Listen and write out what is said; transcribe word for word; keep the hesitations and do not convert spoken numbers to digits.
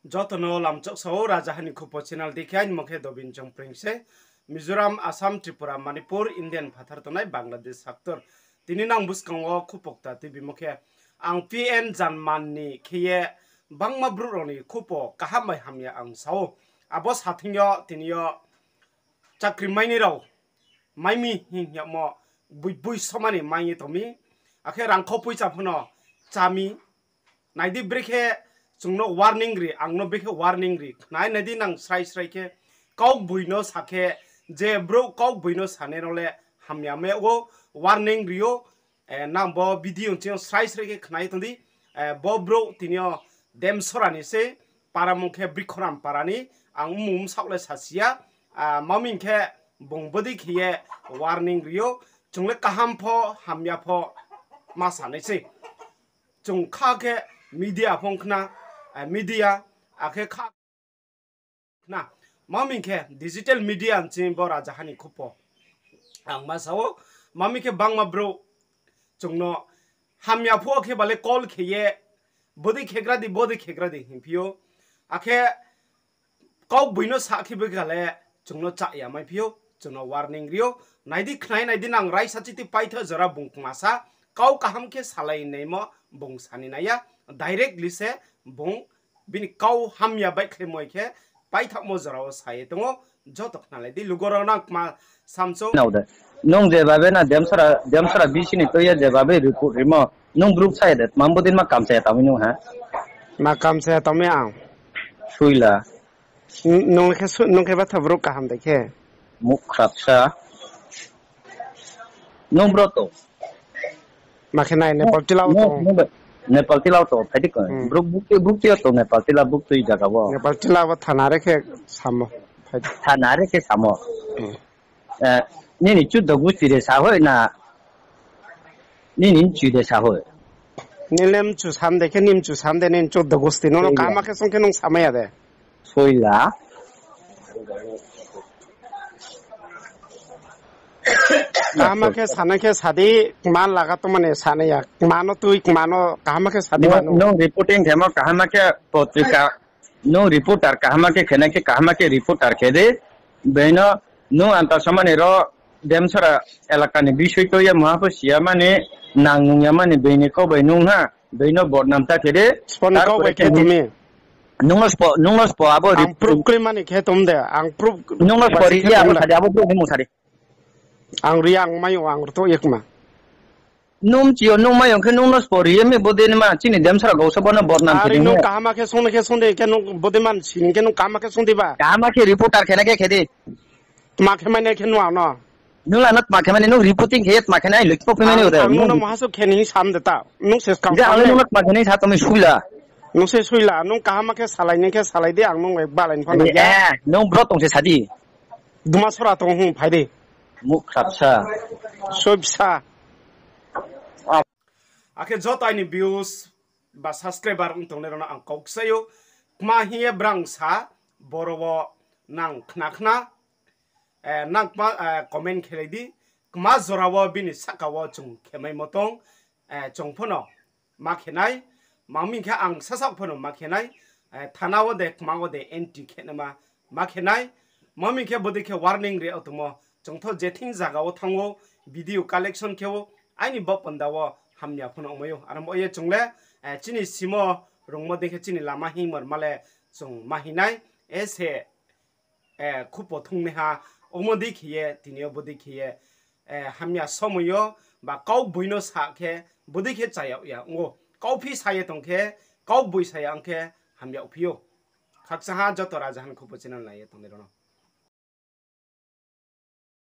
Joto no lamchoksa ou, Rajaha ni Khupo channel dei khe aini mo khe Dobin Chongpreng se. Mizoram, Assam, Tripura, Manipur, Indian phathar tongnai Bangladesh haktor. Tini nang buskang wo khupo kta tuibimo khe, ang P N Janman ni khe ye bangma brouh rao ni khupo kaham bai hamya ang sa ou. Abo sathing yo tini yo chakri mai ni rao mai mi hing yagmo boi boi somani mai ye tong mi. Akhe rangkho poicha pho no chá mi. Nai di, brekhe chung no warning ri, ang no brekhe warning ri. Khnai nai di nang srai srai khe. Kaugboino sa khe, je brouh kaugboino sanai rao le hamya mai ou, warning ri ou. Nang bo video ni sing yo srai srai khe khnai tong di. Bo brouh tini yo Demsora ni se, para mung khe Brikhoram para ni, ang mmung bsaoh le sasi ya. Mami hing khe bung bodei khe ye warning ri ou. Chung le kaham pho hamya pho ma sanai sei. Chung kha khe media pho khna, media, akhe kha khna. Mami hing khe digital media ni sing bo Rajaha ni Khupo ang ma sa ou. Mami khe bangma brouh chung no hamya phuh khe ba le call khe ye, bodei khegra di, bodei khegra di hingphi ou. Akhe kaugboino sa khe bo kha le chung no chá ya maiphi ou, chung no warning ri ou. Nai di, khnai nai di, nang raisa chiti paitho jora bung kma sa, kau kaham khe salai naimo bung sani nai ya, directly se bung bini kau hamya baihkhlaimo khe paithaohmo jora wo sa ye tong ou, joto khnalai di. Lugo rao nang kma samsung. Nao de. Nung je babe na Demsora, Demsora bisi ni tui ye je babe report rimo, nung brouh sa ya de, tma bodei ma kamsa ya tangmi nung ha? Ma kamsa ya tangmi ang. Suila. Nung khe, nung khe batha brouh kaham de khe. Mukhra bsa. Nung bro to. Ma khe nai Nepal tila wo tong. Nepal tila wo tong, phai di ko. Brouh bukti, bukti yo tong, Nepal tila bukti jaga wo. Nepal tila wo thana re khe samo. Thana re khe samo. Nini chudo gusti de sa hoi na, nini mchu de sa hoi. Nini le mchu sam de khe, nini mchu sam de, nini chudo gusti. Nono kaham khe sung khe nung samai ya de. Suila. Kaham khe sanai khe sa di, kma laga tongmani sanai ya. Kma no tui, kma no kaham khe sa di ba nung. Nung reporting khemo kaham khe potrika, nung reporter kaham khe khenai khe kaham khe reporter khe di. Beino nung anta somani ro Demsora elaka ni bisoi to ye muha pho si ya mani, nang nung ya mani, beini kau bai nung ha, beino bodnam ta khe di. Spo ni kau bai khe tumi. Nung no spo, nung no spo abo ang proof kroi mani khe tom de, ang proof. Nung no spo ri ya, mung sa di, abo brouh ni mung sa di. Ang ri ya, ang mai ou, ang rto ye kma. Nung mchi yo, nung mai ong khe nung no spo ri ye mi bodei ni ma, chini Demsora gausa bo no bodnam khe di. Nung kaham khe sung ni khe sung di, khe nung bodei man si ni khe nung kaham khe sung di ba. Kaham khe reporter khe na khe khe di. Tma khe mai nai khe nung ang no. Nung la no tma khe mai nai, nung reporting khe ye tma khe nai, loi khe pho mai nai. Ang nung no maha so khe ni hing sam de ta. Nung se skang je ang nung no tma khe nai sa tongmi suila. Nung se suila, nung kaham khe salai ni khe salai di, ang nung bai balai ni pha nai ya. Nung bro tong se sa di. Duma sora tong hung phai di. Mukhra bsa. Soi bsa. Akhe joto aini views ba subscriber ong tongnai rao no ang kau kchai ou. Kma hing ye brang sa, boro wo nang khna khna, nang kma comment khelai di. Kma jora wo bini sahka wo chung khemaimo tong, chung pho no ma khe nai, ma mi khe ang sasaoh pho no ma khe nai, thana wo de, kma wo de, entry khe nama ma khe nai, ma mi khe bodei khe warning ri yag tongmo, chung tho je thing zaga wo thanng ou, video collection khe ou, aini baoh panda wo hamya pho no ongmai ou. Aro bo ye chung le chini simo rungmo dei khe chini lama hingmorma le chung ma hing nai, e se khupo thungnaiha, omo dei khe ye, tini yo bodei khe ye, hamya somoi yo, ba kaugboino sa khe, bodei khe chá yag ya ong ou. Kauphi sa ye tong khe, kaugboi sa ya ong khe, hamyagphi ou. Khakchangha joto Rajaha ni Khupo channel nai ye tongnai rao no.